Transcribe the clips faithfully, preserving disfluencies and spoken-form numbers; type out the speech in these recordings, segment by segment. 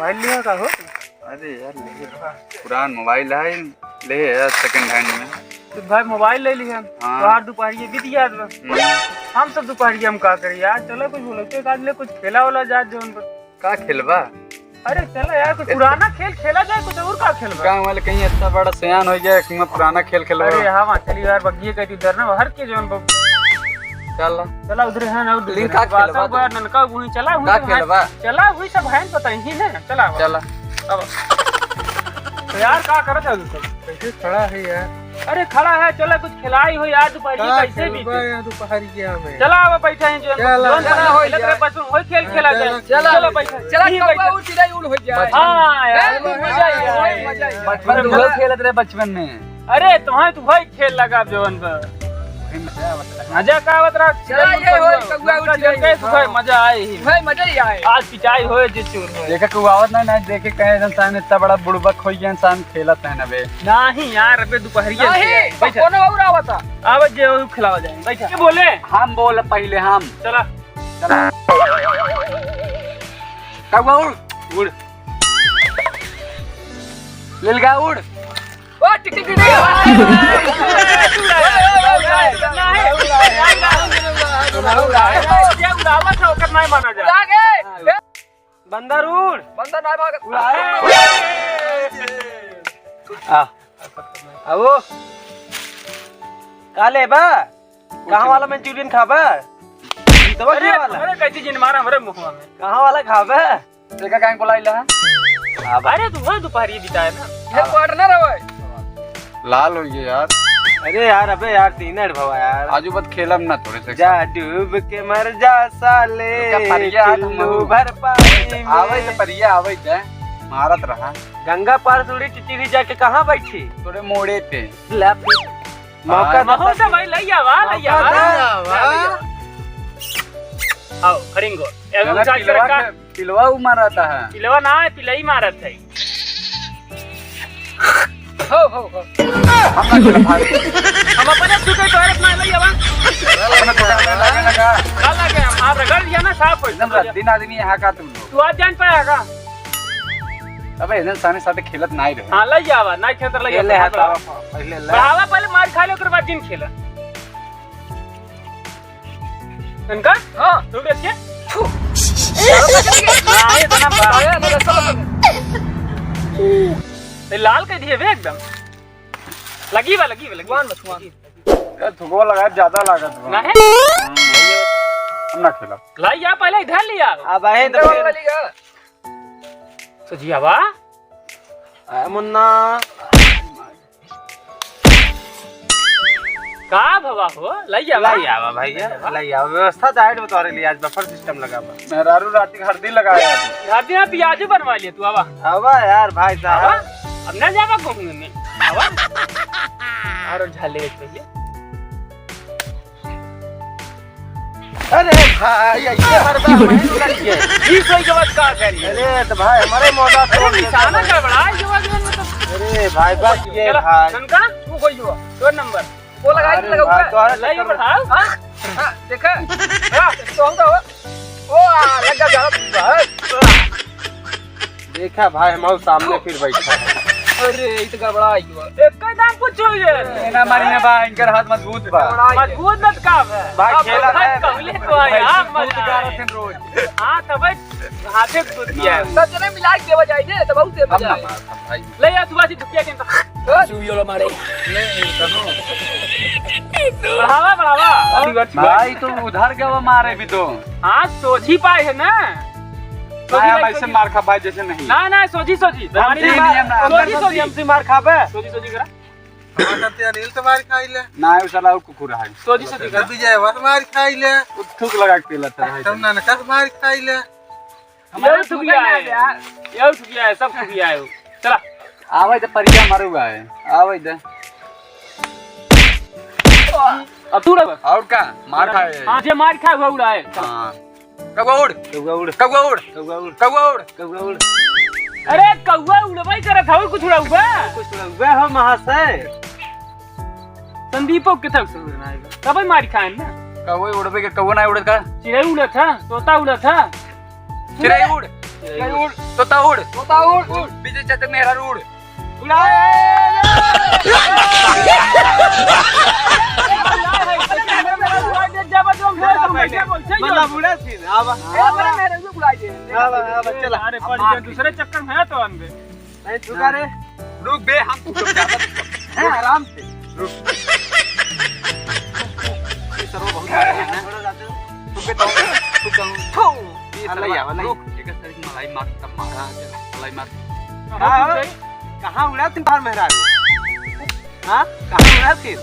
मोबाइल लिहा का हो? अरे यार, ले, पुरान मोबाइल है, ले यार, second hand में। तो भाई, मोबाइल ले लिहा। हाँ। तोहार दुपहरिया बीत गया बा। हम्म। हम सब दुपहरिया में का करी यार? चलो कुछ बोलो, तो एक आध ले कुछ खेला वाला जात जौन पर। का खेलबा? अरे चलो यार, कुछ पुराना खेल खेला जाए, कुछ और का खेलबा? गाँव वाले कहीं इतना बड़ा सयान हो गया, एक में पुराना खेल खेलबा। अरे हाँ, वहाँ चली यार, बगिए का इधर ना, हर के जौन पर चल। चला उधर है ना, उधर लिंक है। का खेलबा बासा तू? बा, ननका बुढ़ी, चला हुई का सब है। खेलबा? चला हुई सब है, पता ही है, चला अब। चला। अब। तो यार, का करत है तू सब? कैसे खड़ा है यार? अरे खड़ा है, चला कुछ खिलाई हो यार, दुपहरिया का कैसे खेलबा बीते? यार दुपहरिया में? चला अब बैठा है जो चला। जौन चला हो खेलत यार। रहे बचपन, वही खेल हाँ, खेला चला। जाए। चला। चलो बैठा। चला, यहीं कौआ बैठा। उड़ चिड़ै उड़ हो जाए। हाँ यार, हाँ, मजा आई यार। मजा आई यार। बचपन में वही खेलत रहे बचपन में। अरे, तोहे तो भाई खेल लगा जवन बा। मजा का आवत रहा? चला, ये होय, कौआ उठ गई। कैसे भाई, मजा आए ही। भाई, मजा ही आए। आज पिटाई होए, जे चोर होए। देखा, कोई आवत नहीं, नहीं देखे, कहे इंसान इतना बड़ा बुड़बक हो गया, इंसान खेलत है ना बे। नहीं यार, अबे दुपहरिया नहीं, से। बैठा। कौन और आवता? अब जे वो खिलावा जाए। बैठा। के बोले? हम बोल पहले हम। चला। चला। कौआ उड़, उड़। लिलगा उड़। ओ, टिक, टिक, टिक, टिक। बंदर उड़। बंदर ना भाग। आ। आवो। का लेबा? कहाँ वाला मंचूरियन खाबा? जीतवा अरे, के वाला? अरे, कैसे जिन मारा हमरे मुंहवा में? कहाँ वाला खाबा? देखा काहे बोलाइला है? अब अरे, तू वही दुपहरी बिताए ना। ये पार्टनर है भाई। लाल हो गए यार। अरे यार, अबे यार, तीन भवा यार। आजू बात खेलब ना थोड़े से। जा डूब के मर जा साले, रुका, परिया, पिल्लू तुम भर पानी में। आवे तो परिया, आवे तो मारत रहा। गंगा पार से उड़ी टिटरी जाके कहाँ बैठी? तोरे मोड़े पे। ले, मौका हाँ। दे मौका दे। भाई, लई आवा, लई मौका आवा। दे। लई आवा। आओ, खड़िंगो। एगो चला, उनचास पिलवा लड़का। के, पिलवा उ मारता है। पिलवा ना है, पिलई मारत है। हो, हो, हो। हम ना खेलब भाई। हम अपने सुते तोहरे अपना लई आवा। अपने दुकान में लगे लगा। का लगे? हम हाथ रगड़ लिया ना, साफ हो एकदम जाए। रद्दीन आदमी यहाँ का तुम लोग। तू आज जान पाया का? अबे, इधर सामने साथे खेलत नाई रहे। हाँ, लई आवा, नाई खेलत रहे, लई खेले आवा, है तो पहले ले। बढ़ावा, पहले मार खा ले, ओकर बाद जिन खेला। इनका? हाँ। तू देख के? थू। नहीं, इतना बड़ा। ये लाल कर दिए बे एकदम। लगी बा, लगी बा, लगी बा। भगवान बा, भगवान। यार, थुकवा लगा, ज्यादा लागत बा। नहीं? हम ना खेलब। लाई जा, पहले इधर लिया। अब आए तो इधर फिर वाला लिया। सजियावा? आ, मुन्ना। का भवा हो? लई आवा। लई आवा भैया, लई आवा। व्यवस्था diet में तोहरे लिए आज buffer system लगा बा। मेहरारू राती के हरदी लगाया है। हरदी में प्याजू बनवा लिए तू, आवा। आवा यार भाई साहब। आवा। अब ना जावा कहूँ मैं। आवा। और झाले एक पहले। अरे भाई, ऐसे हर बार मैं करके। ई सोई के बाद का करी? अरे तो भाई, हमारे मौका अरे तोड़ देता निशाना है। गड़बड़ा है, युवा जीवन में तो। अरे भाई, बस ये चलो, भाई। ननका, तू कोई युवा, दो नंबर। वो लगा के अरे लगा भाई, हुआ। तोहरा लगा चक्कर में। बढ़ाओ। हाँ, हाँ, देखा? हाँ, तो हम तो, ओ, आ, लग जा, जा, बस। देखा भाई, हमारे सामने फिर बैठा है। अरे, ई तो गड़बड़ा आई हुआ। एक ही दाम पूछो ये। ए ना मारी ना बा, इनकर हाथ मजबूत बा। मजबूत मत का बा? भाई, अब खेला भाई है। कहले तो आया, भाई, मजा दूध आया। गारत हैं रोज। हाँ, तो भाई, हाथे दूध दिया है। सब जने मिला के देवा जाए ने, तो बहुत देर अब मजा ना आए। मार, भाई। ले यार, सुभाष जी, धुपिया के अंदर। सुइयो लो मारे। बढ़ावा, बढ़ावा। भाई, तू उधर गवा मारे भी तो। हाँ, सोझी पाए है ना। भाई, हम ऐसे मार खा भाई जैसे नहीं। ना, ना, सोझी, सोझी। हम दरानी तीन मार, ही हम ना, सोझी, अंदर सोझी। हमसे मार खाबे। सोझी, सोझी करा। हमार साथे अनिल तो मार खाई ले। ना, वो साला वो कुकुर है। सोझी, सोझी करा। विजय बस मार खाई ले। वो थूक लगा के पेला था भाई। तब ना, ना, कस मार खाई ले। हमारे यही ठुकिया है। यही ठुकिया है, सब ठुकिया है वो। चला। आवे तो परिया मारूंगा है। आवे दे। अब तू रह। और का? मार खाए। हाँ, जे मार खाए, वो उड़ाए। हाँ। कौआ उड़। कौआ उड़। कौआ उड़। कौआ उड़। कौआ उड़। कौआ उड़। अरे, कौआ उड़बे करत हवे, कुछ उड़ाउबे। कुछ उड़ाउबे हो महाशय। संदीपो के थक से उड़ना आएगा। तबे मार खाए ना। कौआ उड़बे के, कौआ ना उड़त का? चिड़ै उड़त है, तोता उड़त है। चिड़ै उड़। उड़। तोता उड़। तोता उड़। उड़। विजय चंद्र मेहरा उड़। उड़ाए। मतलब उड़ा थी, आवा। ए, बड़ा मेहरा उड़ाए दे। आवा, आवा, चला। अरे, पड़ गया, दूसरे चक्कर में है तो अंधे। नहीं, तू का रे? रुक बे, हम तू सब ज्यादा रुक। हैं, आराम से। रुक। ये सरवा बहुत मारे हैं ना। थोड़ा ज्यादा। रुक बे, तो, रुक, तो। थू। ये हाँ, सरवा, ले आवा, ले। रुक। एक तरह की मलाई मार, तब मार। हाँ, चल, मलाई मार। हाँ, हाँ। कहाँ उड़ा तुम बाहर मेहरारू? हाँ? कहाँ उड़ा फिर?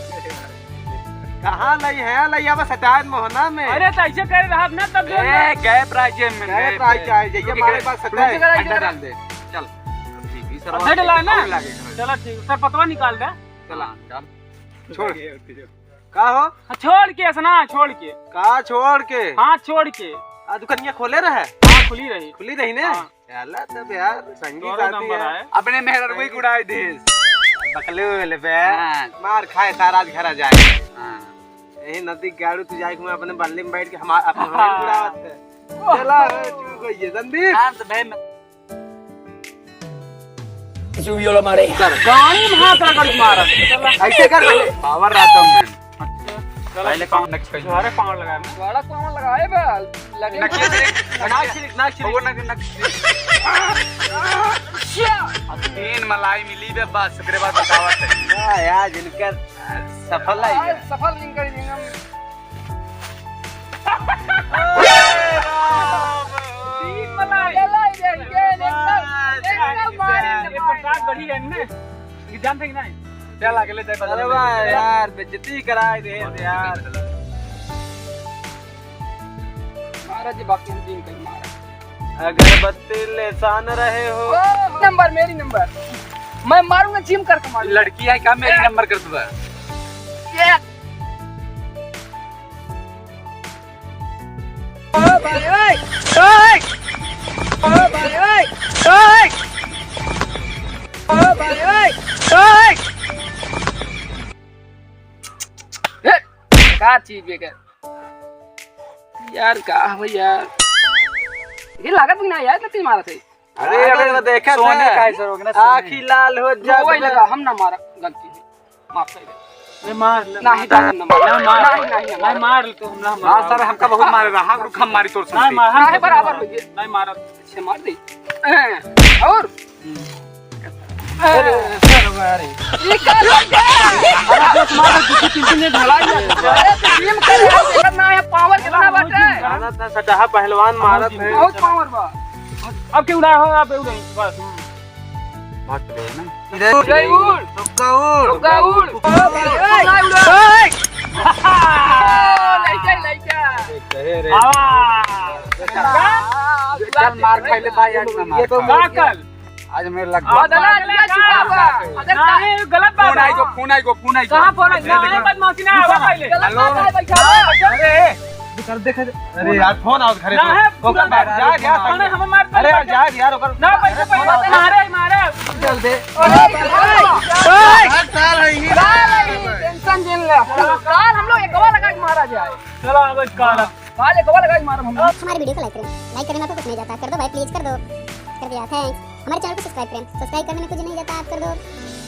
कहाँ लई है? लई आवा सटायत मोहना में। अरे, तो ऐसे करे रहब ना, तब जो ए, ना। गए प्राइज में, गए गए प्राइज में। चाहे, जइया रुक, मारे रुक, बात रुक, सटाए। अंडा डाल दे। चल। ठीक, ई सरवा अंडा डाला है ना? और लागे। चला ठीक, सर पतवा निकाल दे। चला, हाँ, चल। छोड़। का हो? हाँ, छोड़ के, असना, छोड़ के। का छोड़ के? हाँ, छोड़ के। आ, दुकनिया खोले रहे? हाँ, खुली रही। खुली रही ने? हाँ। चला तब यार, संगी तोरो साथी नंबर है। आए। अपने मेहररुई के उड़ाए देस। बकले हुए ले बे। हाँ। मार खाए सारा आज घर आ जाए। हाँ। यही नदी गाड़ू तू जाए के मैं अपने बल्ली में बैठ के हमार, अपने हाँ। उड़ावत है। चला रे, चुप होइए, संदीप। शांत बे, मैं गाड़ी में हाथ रगड़ के मारा। ऐसे कर ले। पावर रहता हूँ मैं। अच्छा, चलो। पहले पाँव नक्श कर। तुम्हारे पाँव लगाए मैं। बड़ा पाँव लगाए बे। लगे नक्श। नाक छिड़क, नाक छिड़क। वो नक-, नक्श। अच्छा। अब तीन मलाई मिली बे बस, ओकरे बाद बतावत है। हाँ यार, जिनका सफल है आज ये। सफल जिनका जिंदगी। तीन मलाई। चलो, ये, ये, एकदम, एकदम मार, ये प्रसाद बढ़ी है इनमें। ये जानते कि नहीं? चल, अगले जाए अरे बदल वाह दे। यार, बेइज्जती कराए दे यार। महाराज जी, बाकी हम तीन कहीं मारा। अगरबत्ती लेसान रहे हो। ओ, नंबर, मेरी नंबर। मैं मारूंगा, जिम करके मारूंगा। लड़की है क्या, मेरी नंबर कर दूंगा। ये। ओ भाई, ओए, ओए। ओ भाई, ओए, ओए। ओ भाई, ओए, ओए। ए, बेकार चीज, बेकार। यार, का हो यार? ये लागत भी ना यार, कितनी मारत है। अरे, अरे, अरे, देखा सोने था? का है सर, ओकरा सोने। आँखी लाल हो जा वही तो। लगा, हम ना मारा, गलती है, माफ कर दे। नहीं, मार ले, नहीं, मार। नहीं, नहीं, नहीं, नहीं, नहीं, नहीं, नहीं, नहीं, नहीं, मार ले, तू हम ना मार। हाँ, सर, हमका बहुत मारे रहा, हाँ, रुक, हम मारी तोर से। नहीं, मार, हम नहीं, बराबर हो गए। नहीं, मारा। अच्छे मार दे। हैं, और? हम्म। अरे, सर, अरे। ये का लग गया? अरे, दोस्त, मार दे, दू, तीन, तीन दिन ढलाई है। अरे, तो जिम कर यार, देखत ना है, पावर कितना बाटे। मारत है, सटाहा पहलवान मारत है। बहुत पावर बा। अब के उड़ा हो, आप उड़ाई, बस। भाग चले ना। इधर जय उड़। सबका उड़। सबका उड़। ओ भाई, ए। सबका उड़। ए। लइका, लइका। कहे रे। आवा। चल मार खाई ले भाई, आज ना मार ये तो खा। का कल? आज मेरे लग आ, गया। दादा, आज क्या चुका हुआ? अगर नहीं, गलत बात फोन है। आई गो, फोन आई गो, फोन आई गो। कहाँ फोन आई? दे, दे, नहीं, दे। बदमाशी ना, आवा पहले। गलत बात है, बैठा। अरे, ए। कर देख, अरे यार, फोन आवत घरे ना से। है, ओकर पूरा बाप, जा, जा, अरे, हमें मार अरे यार, जा यार, ओकर ना, पैसे, अरे, पैसे, फोन आवत। मारे, मारे। चल दे। अरे, अरे, अरे, अरे, टेंशन जिन ले। काल हम लोग एकवा लगा के मारा जाए। चलो, अब काल। काल एकवा लगा के मारब हम लोग। हमारे वीडियो को लाइक करें, लाइक करने में आपको कुछ नहीं जाता, कर दो भाई, प्लीज कर दो, कर दिया, थैंक्स। हमारे चैनल को सब्सक्राइब करें, सब्सक्राइब करने में कुछ नहीं जाता, आप कर दो।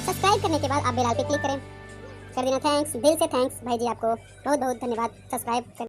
सब्सक्राइब करने के बाद आप बेल पे क्लिक करें, कर देना, थैंक्स, दिल से थैंक्स भाई जी, आपको बहुत बहुत धन्यवाद सब्सक्राइब करने